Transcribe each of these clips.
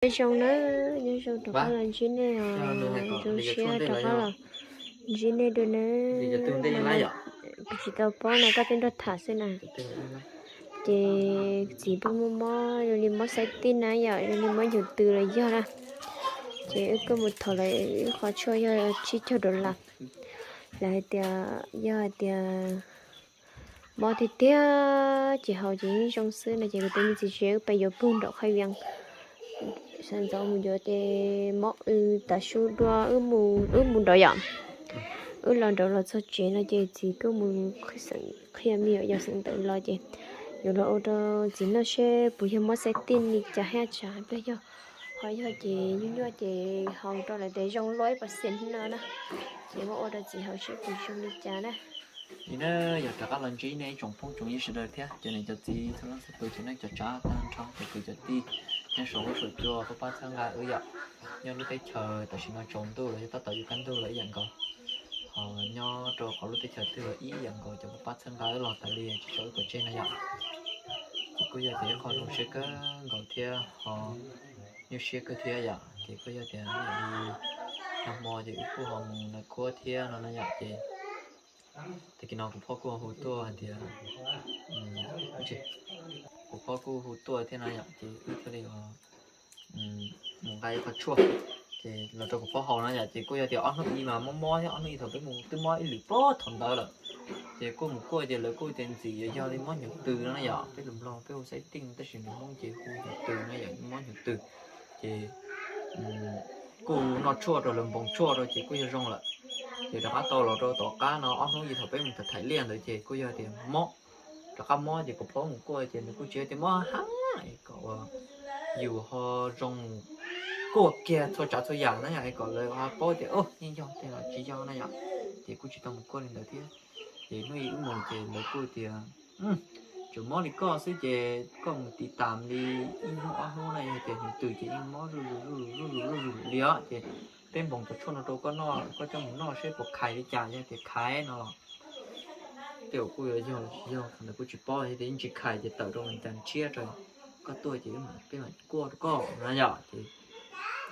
Nyob zoo na, nyob zoo rov qab los ntsib nej os, zoo siab rov qab los ntsib nej dua na. Kuv tsis tau paub no, koj twb nrog tham xwb na. Ces txiv pheej muaj mob, zoo li mob xaib tij na yom, zoo li mob nyuj twm los yog na. Ces wb kuj mus thov lawv ib qho tshuaj yog tsib caug dollar. Lawv hais tias yog hais tias mob tiag tiag ces haus ces yeej zoo xwb no ces kuv tus me txiv tsev wb pais yuav pug nraum Khaj Vias sawv ntxov mus yuav ces mob w tas su dua, wb mus nraud yom. Wb los nraud los txog tsev no ces txiv kuj mus xeem qhia me nyuam yaus xeem ntawv los ces yuav los ua rau txiv noj seb puas yog mob xaib tij li cas haj tsa pliag yog. Ho yog ces nyuaj nyuaj ces haus rau lawv tias zoo lua ib percent no na. Ces muab ua rau txiv haus seb puas zoo li cas na. Li na, yog rov qab los ntsib nej ib tsoom phooj tsoom ywg sawv daws thiab cov niam cov txiv txhua leej txhua tus, cov neej cov tsav tag nrho, cov kwv cov tij nyob saum huab saum cua pab pab txhawb nqa wb yom. Nyob lub teb chaws tam sim no tsaus ntuj los yog tab tom yuav kaj ntug lawm ib yam nkaus, ho nyob rau qhov lub teb chaws twg los ib yam nkaus, cov pab pab txhawb nqa wb los tas li tsis tso wb pov tseg na yom. Ces kuj yog tias ib qho zoo siab kawg nkaus thiab ho nyuaj siab kawg thiab yom. Ces kuj yog tias nag hmo ces wb kuj ho mus na khuab thiab no na yom. Ces tag kis no kuv phob kuj hu tuaj hais tias, kuv phob kuj hu tuaj thiab na yom, ces wb thiaj li mus nqa ib qho tshuaj ces los rau kuv phob haus na yom. Ces kuj yog tias ob hnub ib mas mob mob thiab, ob hnub ib thaum peb mus twb mob ib lwm pob thaum ntawd lawm. Ces kuj mus kuaj ces lawv kuj tias ntxim yog yog li mob nyuj twm no na yom, peb lus Nplog peb hu xaib tij tab sis lus Hmoob ces hu nyuj twm na yom, mob nyuj twm. Ces kuj noj tshuaj rau lawv npoos tshuaj rau ces kuj yog zoo lawm. Ces rov qab tau los rau tom qab no ob hnub ib thaum peb mus tham thaim liaj ntawd ces kuj yog tias mob, rov qab mob ces kuv phob mus kuaj ces nws kuj tsis yog tias mob heev, kom uas yus ho zoo kuaj kiag txhua tsav txhua yam na yom, kom lawv ho paub tias yeej yog tiag los tsis yog na yom. Ces kuj tsis tau mus kuaj li ntawd thiab. Ces hnub ib wb mus ces lawv kuj tias tseem mob li koj xwb ces koj mus tiv tas li ib hnub ob hnub na, yog tias nyuj twm ces yeej mob zuj zus zuj zus zuj zus zuj zus li os. Ces peb npoos cov tshuaj no rau koj noj, koj coj mus noj seb puas khais li cas, yog tias khais no los tej zaum kuj yuav yog los tsis yog, thaum ntawd kuj tsis paub, yog tias yeej tsis khais ces tawm rau nws tas tshiab rau koj tuaj ces peb mam kuaj rau koj na yom. Ces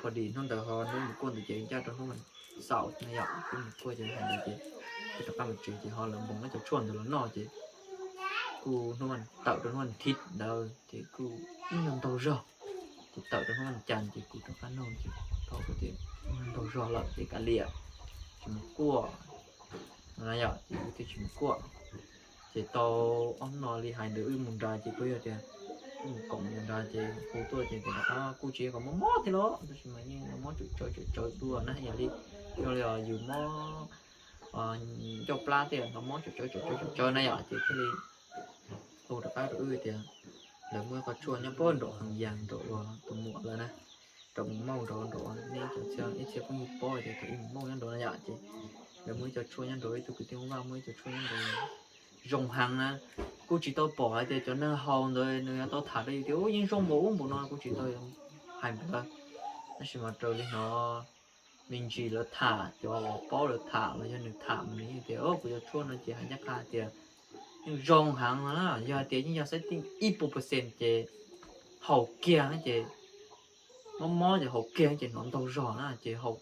pho dis hnub ntawd ho hnub mus kuaj ntawd ces ncaj rau hnub xaum na yom, hnub mus kuaj ces hais ntawd ces peb rov qab los tsev ces ho lawv npoos cov tshuaj ntawd los noj ces kuj hnub tawm rau hnub thib ntawd ces kuj ib nyuag ntaug zog, ces tawm rau hnub cas ces kuv rov qab nug ces thaum kuv tias ib nyuag ntaug zog lawm ces kav liam, tsis mus kuaj no yom, ces kuv thiaj tsis mus kuaj. Ces tau ob hnub no li hais ntawd wb mus nrad ces kuj yog tias wb mus koom mus nrad ces hu tuaj ces tias rov qab kuj tsis yog kom mob mob thiab los tab sis mas yeej los mob tsawv tsawv tsawv tsawv dua na, yog li zoo li yus mob ncauj plab tej los mob tsawv tsawv tsawv tsawv tsawv na yom, ces thiaj li hu rov qab rau wb tias lawv muaj ib qho tshuaj nyob puag nraum Haas Yas nraum uas tus muam lawv na, nraum Mus Mauj nraud, nraum nej cov txhia ib txhia phooj ywg paub tias thaum ub Mus Mauj nyob nraud na yom, ces lawv muaj ib co tshuaj nyob nraud, ib tug kwv tij Hmoob Vaj muaj ib co tshuaj nyob nraud zoo heev na. Kuj tsis tau pom hais tias cov neeg haus ntawd nws yuav tau tham rau yus tias ub yeej zoo npaum ub npaum no, kuj tsis tau hais npaum ntawd. Tab sis mas raws li hnov me ntsis lawv tham, cov uas paub lawv tham los yog nws tham mas nws yeej tias kuv cov tshuaj no ces hais ncaj qha tias yeej zoo heev no na, yog hais tias yeej yog xaib tij ib puas percent ces haus kiag na ces mob mob ces haus kiag ces hnov ntaug zog na ces haus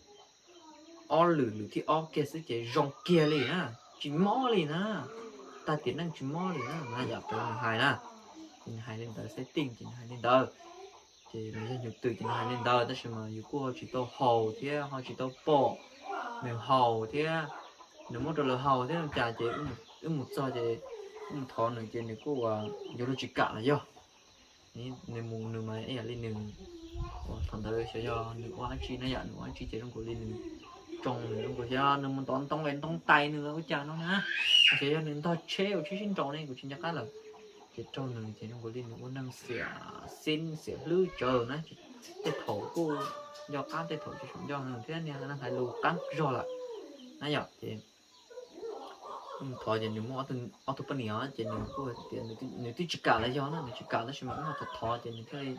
ob lwm lwm thib ob kiag xwb ces zoo kiag li na, tsis mob li na, tag tiam neej tsis mob li na, na yom, raws li nws hais na. Ces nws hais li ntawd, xaib tij ces nws hais li ntawd. Ces nws yog nyuj twm ces nws hais li ntawd, tab sis mas yus kuj ho tsis tau haus thiab ho tsis tau pom nws haus thiab, nws muab rau lawv haus thiab no cas ces wb mus txog ces wb mus thov nws ces nws kuj yuav luag tsis kam los yog. Nws mus nws mas ib yam li nws, thaum ntawd xyov yog nws ua dab tsi na yom, nws ua dab tsi ces zoo nkaus li nws tsoo, nws zoo nkaus xyov nws mus ntov ntoo es ntoo tais nws ua cas no na, xyov yog nws ntog tsheb ua tsheb sib nraus ne kuv tsis nco qab lawm. Ces raug nws ces zoo nkaus li nws ua neeg xiam xib xiam hlwb tsawv na. Tej thaum kuj nco qab, tej thaum tsis tshua nco thiab, niag neeg hais lus qab zog lawm na yom. Ces wb mus thov ces nws muaj ob tug poj niam ces nws kuj hais tias nws twb tsis kam los yog na, nws tsis kam tab sis mas wb ho thov thov ces nws thiaj li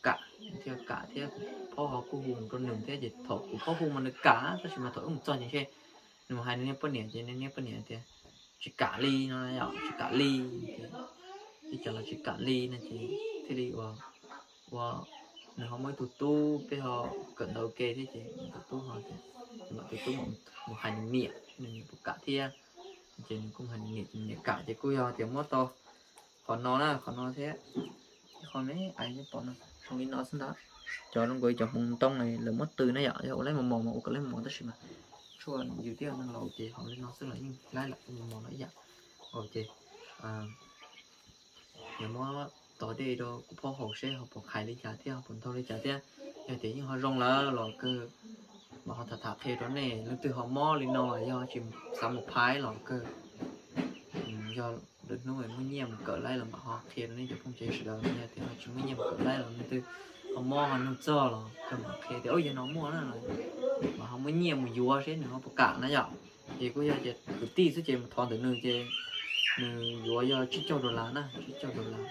kam, thiaj kam thiab. Kuv phob ho kuj hu mus rau nws thiab ces thaum kuv phob hu mas nws kam, tab sis mas thaum wb mus txog ces ntshe nws mus hais nws niag poj niam ces nws niag poj niam tias tsis kam li no, tsis kam li, ib co los tsis kam li no ces thiaj li ua, ua Nws ho muaj ib tug tub, peb ho kawm ntawv ua ke thiab ces tus tub ho tias, mam tus tub mam mus hais nws niam, nws niam puas kam thiab. Ces nws kuj hais nws niam, nws niam kam ces kuj yog tias muab tau qhov no na, qhov no thiab ib qho me ais nyob pom no, zoo li no xwb ntag. Cov zoo nkaus li cov hmoov ntoo lawv muab tw na yom, yog ua laib mos mos mas ua kom laib mos mos tab sis mas tshuaj yus thiab neeg laus ces haus li no xwb los yeej laib lawm, mos mos no ib yam. Ces yog muab tos dej rau kuv phob haus seb ho puas qhais li cas thiab ho puas ntaug li cas thiab. Yog tias yeej ho zoo lawm los kawg mam ho tham tham qhia rau nej. Leej twg ho mob li no yog tsis xav mus phais los kawg, yog lwm hnub muaj nyiaj mus kawm laib los mam ho qhia rau nej cov phooj ywg sawv daws. Yog tias ho tsis muaj nyiaj mus kawm laib los leej twg ho mob ho nug txog los kawg mam qhia tias ub yog no muaj na, mam ho muaj nyiaj mus yuav seb nws ho puas kam na yom. Ces kuj yog tias kwv tij xwb ces mus thov ntawm nws ces nws yuav yog tsib caug dollar na, tsib caug dollar,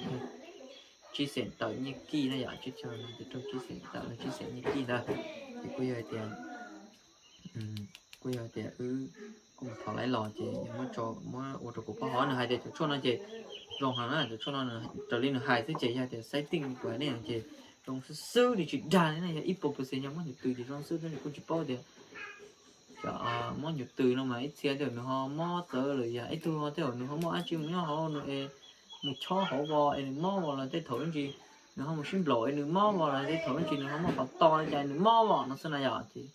tsib xees tawm nyiaj kij na yom, tsib caug dollar ces raug tsib xees tawm, tsib xees nyiaj kij ntawd. Ces kuj yog tias, kuj yog tias wb kuj mus thov laib los ces yog muab ua rau kuv phob haus. Nws hais tias cov tshuaj no ces zoo heev na, cov tshuaj no raws li nws hais xwb ces yog tias xaib tij kuv hais nej ces zoo xwb xwb li, tsis dag li na, yog ib puas percent yog mob nyuv tws ces zoo xwb, tab sis kuj tsis paub tias mob nyuv tws no mas ib txhia tej zaum nws ho mob txawv lawm, yog ib tug ho tej zaum nws ho muaj dab tsi mus nyob hauv nws es mus chob hauv vos es nws mob vos los tej thaum ib ntsis nws ho mus sib nplaum es nws mob vos los tej thaum ib ntsis nws ho muaj qhov to li cas nws mob vos no xwb na yom. Ces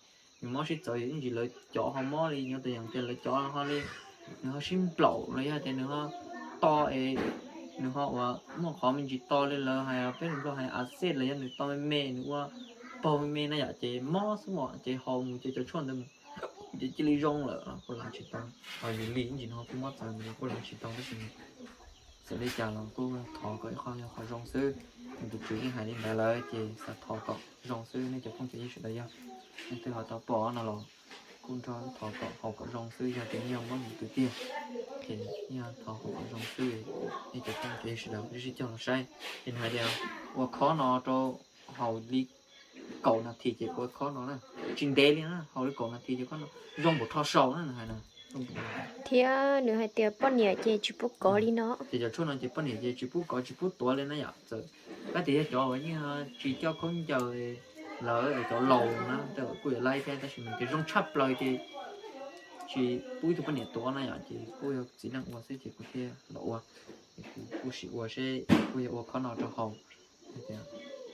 nws mob sib txawv ib ntsis lawv cov ho mob li, nyob tus yam tias lawv cov ho li nws ho sib nplaum los yog tias nws ho to es nws ho uas muaj qhov me ntsis to li lawv hais peb Nplog hais a xej los yog nws to me me nws ua paug me me na yom, ces mob xwb os, ces haus mus ces cov tshuaj ntawd mus ces cia li zoo lawm los kuj lav tsis tau. Ho yus li ib ntsis no kuj mob txawv ntawd los kuj lav tsis tau tab sis xav li cas los kuj thov kom ib qho yog qhov zoo xwb. Nws tus tswv yeej hais li ntawd lawm ces xav thov kom zoo xwb nej cov phooj cov ywg sawv daws, yog leej twg ho tau pom no los kuj nrog thov kom haus kom zoo xwb, yog tias yog mob nyuv tws tiag ces yog thov haus kom zoo xwb. Nej cov phooj cov ywg sawv daws sib cog los saib. Ces nws hais tias ua khob no rau haus li kaum nas this ces ua khob no na, tsis ntev li na, haus li kaum nas this ces khob no zoo npaum rho saus na nws hais na. Thiab nws hais tias poj niam ces tsis pub kov li no. Ces cov tshuaj no ces poj niam ces tsis pub kov tsis pub tuav li na yom. Txawm kab tias yog cov uas yeej tsis coj khaub ncaws lawm es cov laus na tej zaum kuj yuav laib thiab tab sis nws tias zoo tshaj plaws ces tsis pub ib tug poj niam tuav na yom, ces kuj yog txiv neej ua xwb ces kuv thiaj los ua. Kuv kuj sim ua seb kuj yog ua khob no rau haus,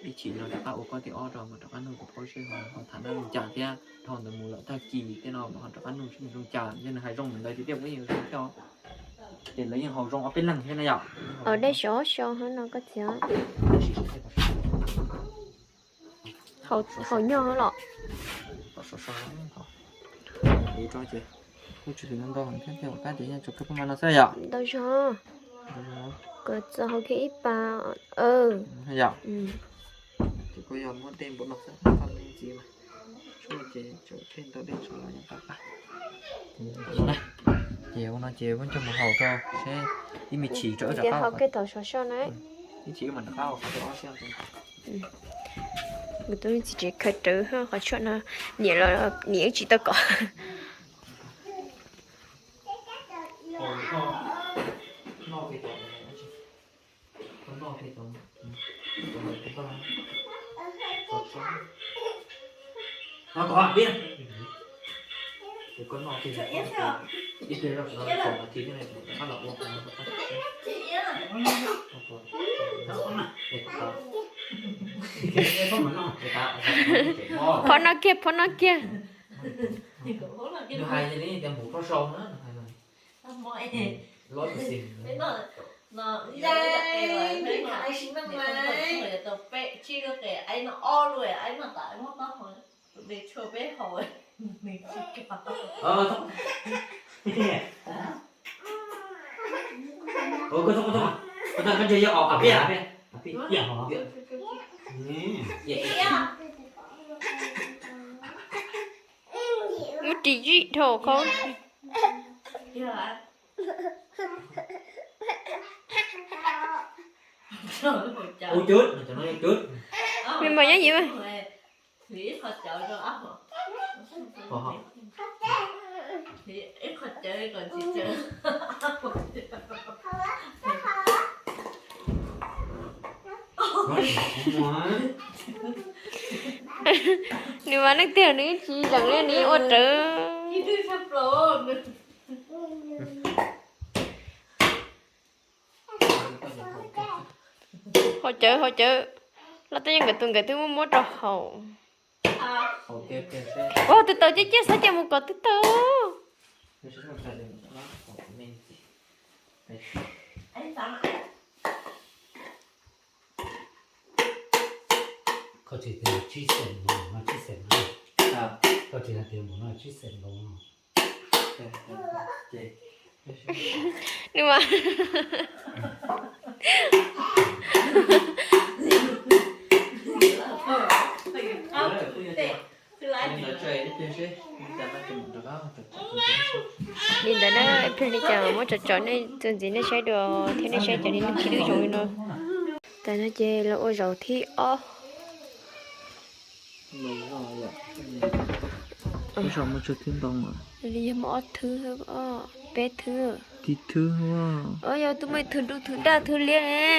ib chim no rov qab ua khob thib ob rau mam rov qab nug kuv phob seb ho tham dab li cas thiab dhau ntawd mus lawm tag kis tej no mam ho rov qab nug seb nws zoo cas, yog nws hais zoo ntawd tiag tiag kuj yeej zoo thiab. Ces lawv yeej haus zoo ob peb leeg thiab na yom. Dej sov so no koj txiv. Haus nyuj los. Kuv tsis hais ntau thiab, tej zaum kab ces yeej tsuas kawg pab ma no xwb yom. Ntau zog. Kuv txo hauv kiag ib pas. Yom. Ces kuj yog muab dej npaum no xwb, qhov ntxiv mas tshuaj ces tseem pheej ntau dej tso los yeej qab qab. Ces ua no ces peb coj mus haus rau seb ib me chim rau wb rov qab, ib chim wb mam rov qab ua qhov thib ob seb. Kuv tus txiv tsev khaws rawv qhov tshuaj no, niam los niam wb tsis tau kom. Phov no kiag, phov no kiag. Lub ris zij dhau qhov. Me mas nyob yim. Nws mas leej twg nws tsis zeem li, nws ua rawv. Haus cawv, haus cawv. Los tej yeej nkawd tus nkawd twb muab muab rau haus. Ua twb tau, ciaj ciaj xav cas mus kom twb tau. Nws mas li ntawd na, ib pliag li cas muab tsom tsom nej txuas ntxiv nej saib dua thiab, nej saib cov li lub khib lub zoo li no. Tas no ces los ua zaum thib ob. Ib zaug muaj tsawg thwb ntoo lawm? Li yog muaj ob thwb, ob peb thwb. Tib thwb. Yog twb muaj thwb dub thwb daj thwb liab ne.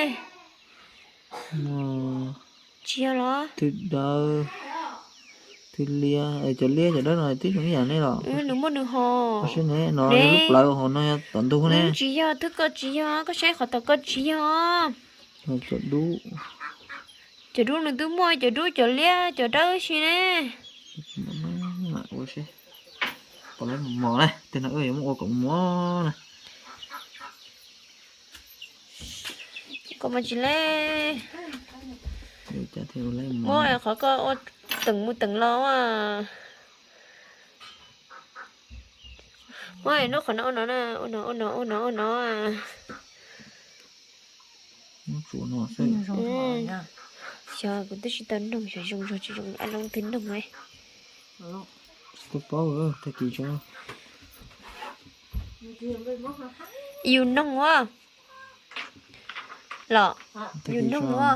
Tsis yog los? Thwb dawb, thwb liab, cov liab cov dawb no twb zoo ib yam ne los? Nws muaj nws ho. Koj saib ne, no lub plawv hauv no yog tom ntug ne. Tsis yog, thwb ko tsis yog, koj saib qhov tom ko tsis yog. Cov dub, cov dub nws twb muaj cov dub cov liab cov dawb si ne. Ua seb, pom lawv mos mos na, tej no wb yuav muab ua kom mos na. Koj mas tsis le, muab qhov koj ua teem mus teem los. Muab lub qhov no ua no na, ua no ua no ua no ua no. Xyov kuv twb tsis tau noog xyov zoo zog tsis zoo, a loo twg noog ne. Tsis tau paub, tag kis tso. Yus noog ua los, yus noog ua.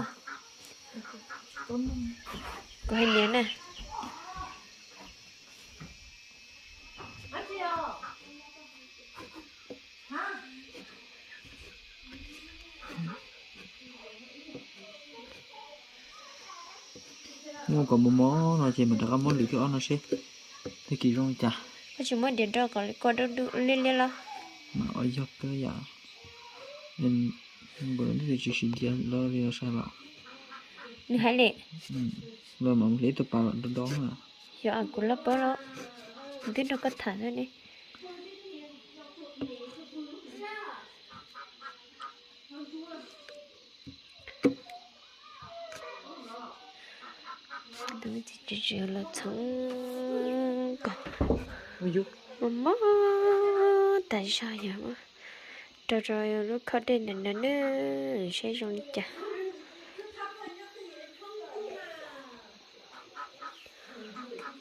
Kuv hais niam na. Muab kom mos mos no ces mam rov qab muab lwm thib ob no seb tag kis zoo li cas. Koj tsis muab diav rau kom kua dub dub liab liab los? Mas yog kawg yam, npawg nws tsis siv diav los li sai los. Nws hais li. Los mam mus hliv ib tug pas los do do na. Yog kuv loj paub los, kuv twb nrog koj tham xwb ne. Tus me txiv tsis los txhoov kom mos mos tas zog yog rau rau lub khob dej ntawm no na, saib zoo li cas.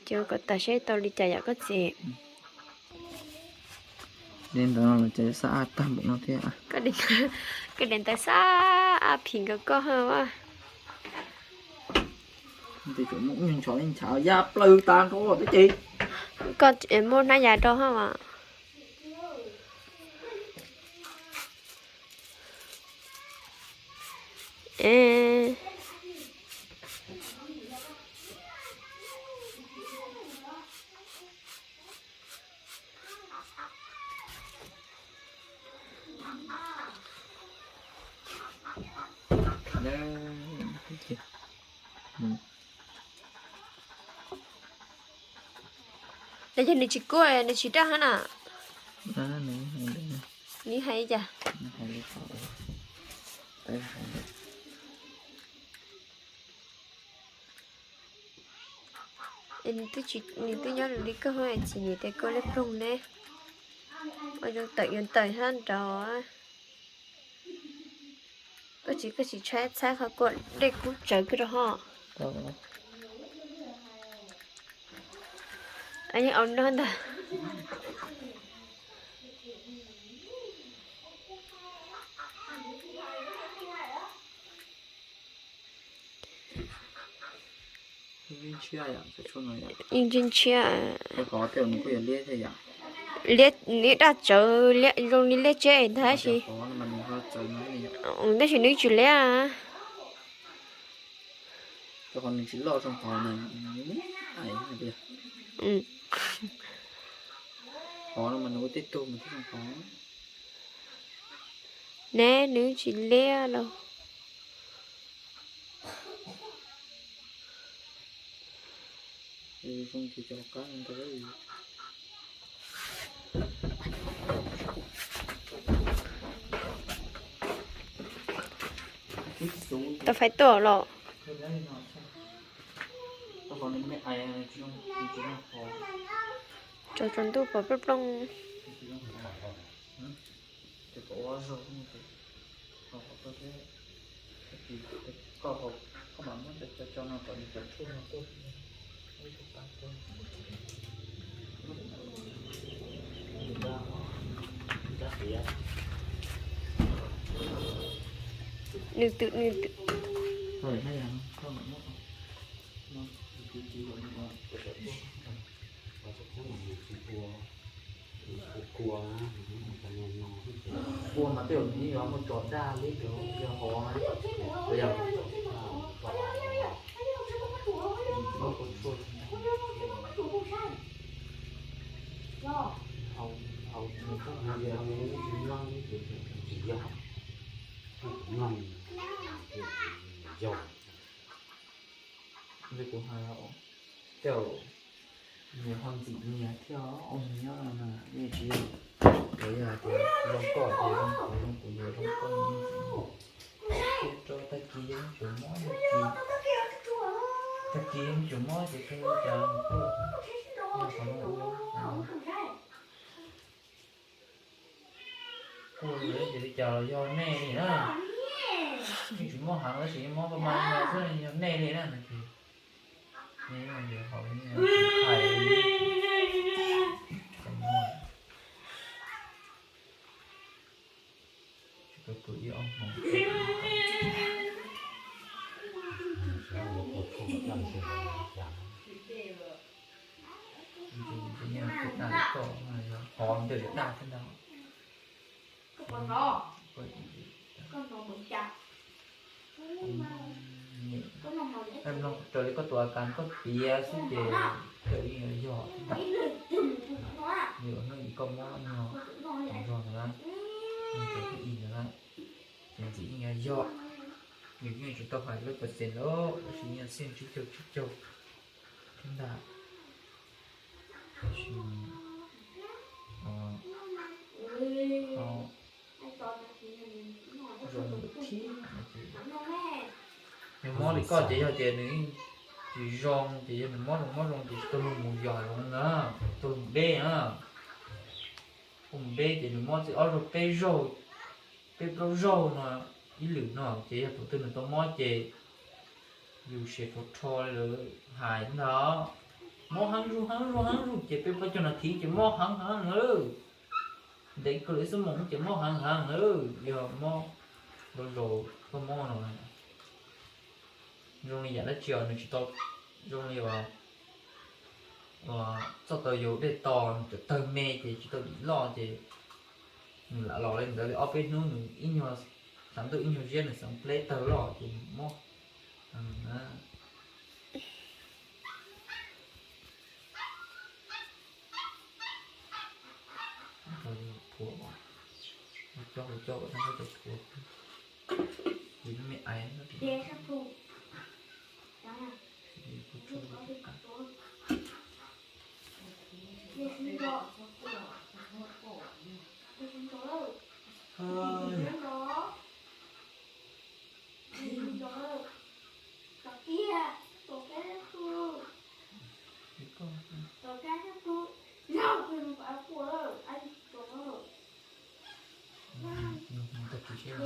Ces ua kom tas saib tau li cas yom koj txiv. Li ntawd los ces xab ab tag npaum no thiab. Koj de ntawd xab ab phim nkaus koj ha. Nchav nchav ya plaws tas nrho tib ce. Koj muab hnab yas rau ha mas. Nws yog nws tsis kub, nws tsis daj hab na. Nws hais li cas? Nws twb nyob li koj, tsis nyiam tias koj liab ploog ne. Ua zoo tawm yuav tawm hab nraud. Koj tsis, koj tsis tshaib txhab qhov kua dej kub tsawv kawg rau hos. Yeej au no ntag. Yeej ntshiab, liab, nws daj tsawv zoo li liab tseb ntag tab sis, tab sis nws tsis liab. Qhov nws tsis loj zoo qhov na, ais tias, qhov no mas nws ua tej tug mas thiaj zoo qhov. Ne, nws tsis liab los. Zoo ces cov qab ntawd. Tau faib tuaj los. Tsaus tsaus ntuj pom plooj plooj. Nws twm, nws twm. Kua mas tej zaum nws yeej yuav muaj tso daj li cov yog hov na. Yog, hauv nws txoj hauv yog nws tsis mloog, tsis yog, mloog, yog. Li kuv hais, tej zaum nyias ho ntxim nyias thiab, ua nws nyob no mas yeej tsis yog, tsuas yog hais tias zoo koj ces zoo kuv, zoo kuv ces zoo koj, yeej ntxim nyias. Thiab rau tag kis yeej tsuas mob tag kis, tag kis yeej tsuas mob ces kawg li cas kuj yog qhov zoo ua. Kuj yog li cas los yog nej li na. Yeej tsis mob heev tab sis mob paj ma no xwb, yog nej li na no ces nej hais li. Tsis tau pw ib ob hmo. Hov ntawm daj thiab ntag. Raws li koj tus a kas koj piav xwb ces kawg yeej yog. Nws ua hnub ib koj mob nyuag nrog ntawd, nws tus ib ntawd na, ces ntxim yeej yog. Nws yeej tsis tau hais lub percent lawm, tab sis yeej xiaj tsib caug tsib caug thiab ntag. Tab sis zoo thiab, nws mob li koj ces yog tias nws tsis zoo ces yog nws mob zoo mob zoo ces tsis tau luag mus yos zoo na, tsis tau luag mus deb na. Ua mus deb ces nws mob txij ob zaug peb zaug, peb plaub zaug no ib lwm no ces yog thaum twg nws tau mob ces yus siav rho rho li lawv hais ntag. Mob heev zuj heev zuj heev zuj ces peb plaub caug nas this ces mob heev heev na. Ntev kawg li xwb moos ces mob heev heev na. Yog mob ntau zaus koj mob no zoo li yam dab tsi os, nws tsis tau zoo li uas txoj taw yus dej to, nws tawg me ces tsis tau dim loj ces nws lam los li ntawd li ob peb hnub, nws ib nyuag xav ntuj ib nyuag ziab nws xeev pleb tawg loj ces nws mob. Cov hauv coj, cov hauv coj, cov me aiv no. Tag kis seb.